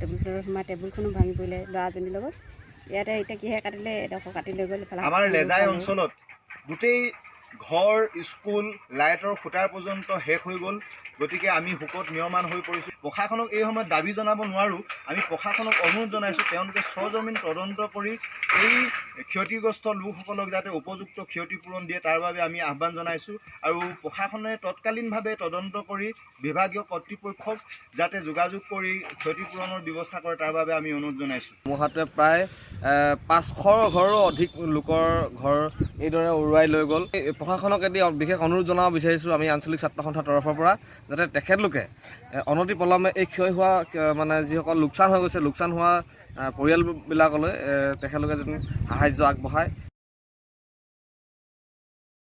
Table তলত সোমাই টেবুলখনো ভাঙি পৰিলে ল'ৰাজনীৰ লগত। ইয়াতে এতিয়া কিহে কাটিলে, এডোখৰ কাটি লৈ গ'ল ইফালে। আমাৰ হাতখন লেজাই দুখ পালোঁ। অঞ্চলত গোটেই ঘৰ, স্কুল, লাইটৰ খুঁটাৰ পৰ্যন্ত শেষ হৈ গ'ল। গতিকে আমি শোকত ম্ৰিয়মান হৈ পৰিছোঁ। প্ৰশাসনক এই সময়ত দাবী জনাব নোৱাৰোঁ, আমি প্ৰশাসনক অনুৰোধ জনাইছোঁ, তেওঁলোকে সৰজমিন তদন্ত কৰি এই ক্ষতিগ্ৰস্ত লোকসকলক যাতে উপযুক্ত ক্ষতিপূৰণ দিয়ে, তাৰ বাবে আমি আহ্বান জনাইছোঁ। আৰু প্ৰশাসনে তৎকালীনভাৱে তদন্ত কৰি বিভাগীয় কৰ্তৃপক্ষক যাতে যোগাযোগ কৰি ক্ষতিপূৰণৰ ব্যৱস্থা কৰে, তাৰ বাবে আমি অনুৰোধ জনাইছোঁ। ধুমুহাটোৱে প্ৰায় 500 ঘৰৰো অধিক লোকৰ ঘৰ এইদৰে উৰুৱাই লৈ গ'ল। এই প্ৰশাসনক এটি বিশেষ অনুৰোধ জনাব বিচাৰিছোঁ আমি আঞ্চলিক ছাত্ৰ সন্থাৰ তৰফৰ পৰা, যাতে তেখেতলোকে অনতি পলমে এই ক্ষয় হোৱা মানে যিসকল লোকচান হৈ গৈছে, লোকচান হোৱা পৰিয়ালবিলাকলৈ তেখেতলোকে যেন সাহাৰ্য আগবঢ়ায়।